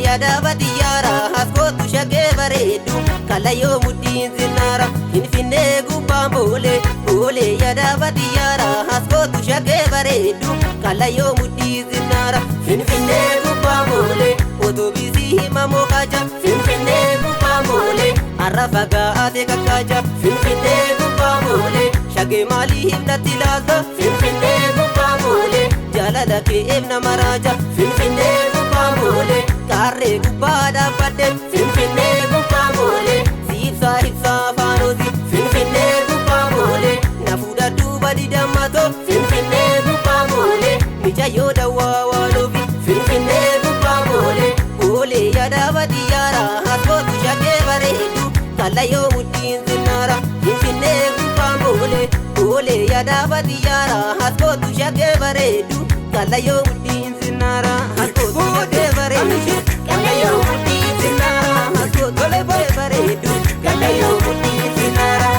yaada badiyyaara askootu shaggee bareeddu kalayyoo mudhiin zinnaara Finfinnee gubbaan boolee boolee yaada badiyyaara askootu shaggee bareeddu kalayyoo mudhiin zinnaara Finfinnee gubbaan boolee otobisii himamoo kaaja Finfinnee gubbaan boolee har'a fagaatee kakkaaja Finfinnee gubbaan boolee shaggee maalii himnatti ilaalta Finfinnee gubbaan boolee jaalala keef nama raaja Finfinnee gubbaan boolee kaarree gubbaa dhaabbadhe Finfinnee gubbaan boolee siibsaa ibsaa faanooti Finfinnee gubbaan boolee na fuudhadhu badi dammatoo Finfinnee gubbaan boolee mijayyoo dawwaa waanoofi Finfinnee gubbaan boolee boolee yaada badiyyaara askootu shaggee bareeddu kalayyoo mudhiin zinnaara Finfinnee gubbaan boolee boolee yaada badiyyaara askootu shaggee bareeddu kalayyoo mudhiin zinnaara askootu shaggee bareeddu kalayyoo mudhiin zinnaara askootu shaggee bareeddu kalayyoo mudhiin zinnaara.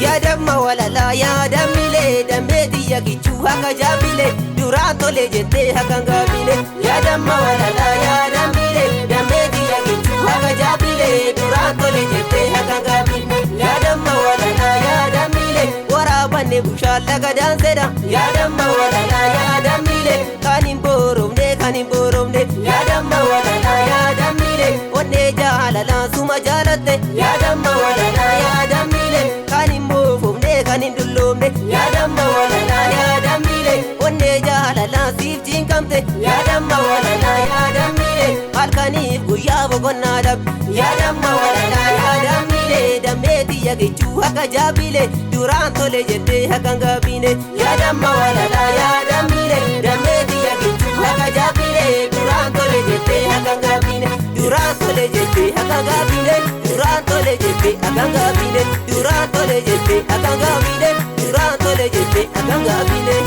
Yaadamma walalaa yaadamilee dambeetiyya kichuu haka jaabile duraan tole jettee hakan gaabile yaadamma walalaa yaadamilee dambeetiyya kichuu haka jaabile duraan tole jettee hakan gaabile yaadamma walalaa yaadamilee waraabanne bushaan laga daansedha yaadamma walalaa yaadamilee kan hin booromne kan hin booromne yaadamma walalaa yaadamilee onnee jaalalaa suma jaalatte yaadamma walalaa yaadamilee kan hin moofofne kan hin dulloomne yaadamma walalaa yaadamilee onnee jaalalaa siif cinqamte yaadamma walalaa yaadamilee halkaniif guyyaa boqonnaa dhabe yaadamma walalaa yaadamilee dammeetiyya kichuu haka jaabile duraan tole jettee hakan gaabine yaadamma walalaa yaadamilee dammeetiyya kichuu haka jaabile duraan tole jettee hakan gaabine duraan tole jettee hakan gaabine duraan tole jettee hakan gaabine duraan tole jettee hakan gaabine duraan tole jettee hakan gaabine.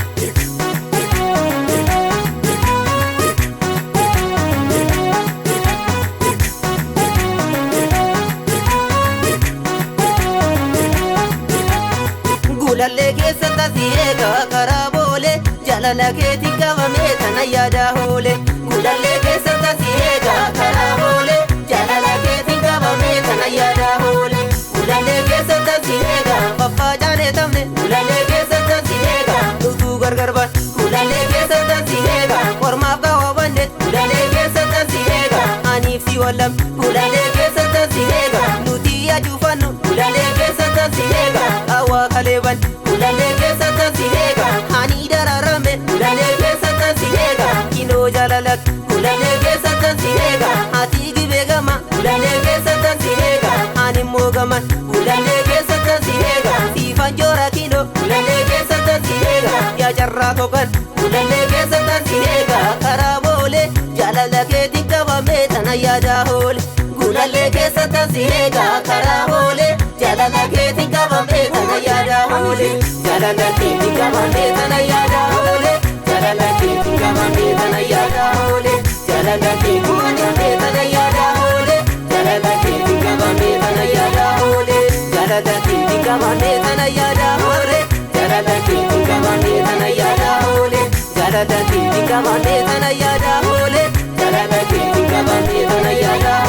Gulallee keessa tasii eegaa karaa boolee jaalala keetiin qabamee tana yaada hoole. Gulallee keessa tasii eegaa karaa boolee jaalala keetiin qabamee tana yaada hoole. Gulallee keessa tasii eegaa faffacaanee tamne gulallee keessa tasii eegaa utuu gargar baane gulallee keessa tasii eegaa kormaaf kaawwabanne gulallee keessa tasii eegaa aniif si wallam gulallee keessa tasii eegaa nuti ajuufannu gulallee keessa tasii eegaa hawaa kaleeban gulallee keessa tasii eegaa ani dararame gulallee keessa tasii eegaa kinoo jaalalak gulallee keessa tasii eegaa ati gibee gama gulallee keessa tasii eegaa ani immoo gaman gulallee keessa tasii eegaa siifan joora kinoo gulallee keessa tasii eegaa yaa carraa kokan gulallee keessa tasii eegaa karaa boolee jaalala keetiin qabamee tana yaada hoole. Gulallee keessa tasii eegaa karaa boolee jaalala keetiin qabamee tana yaada hoole jaalala keetiin qabamee tana yaada hoole jaalala keetiin qabamee tana yaada hoole jaalala keetiin qabamee tana yaada hoole jaalala keetiin qabamee tana yaada hoole jaalala keetiin qabamee tana yaada hoole jaalala keetiin qabamee tana yaada hoole jaalala keetiin qabamee tana yaada hoole jaalala keetiin qabamee tana yaada.